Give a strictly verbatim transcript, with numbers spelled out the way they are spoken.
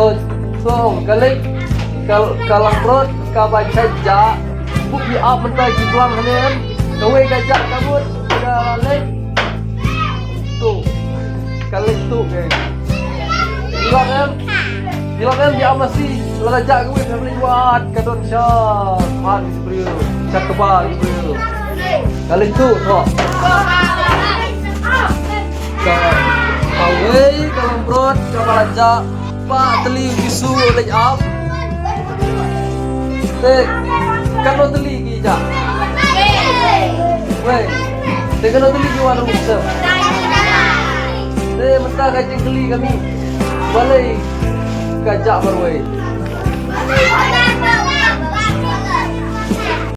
Song, ka leit, ka, ka langbrot, kaba shait jah. Buk ïa ap mynta ki blang hynnin. Kawei ka jah ka mut, ka leit. Tu. Ka leit tu ke. Ilok em. Ilok em ïa ap masi. La ka jah kawei ka leit wat ka don sha. Phan ki briew. Sha kaba ki briew. Ka leit tu, tu. Ka, kawei ka langbrot, kaba la jah. Ba tylli ki su leit ap. Te katno tylli ki jah? Wei. Te katno tylli ki wan ruh sem? Te mynta ka jingkylli kami. Balei ka jah marwei?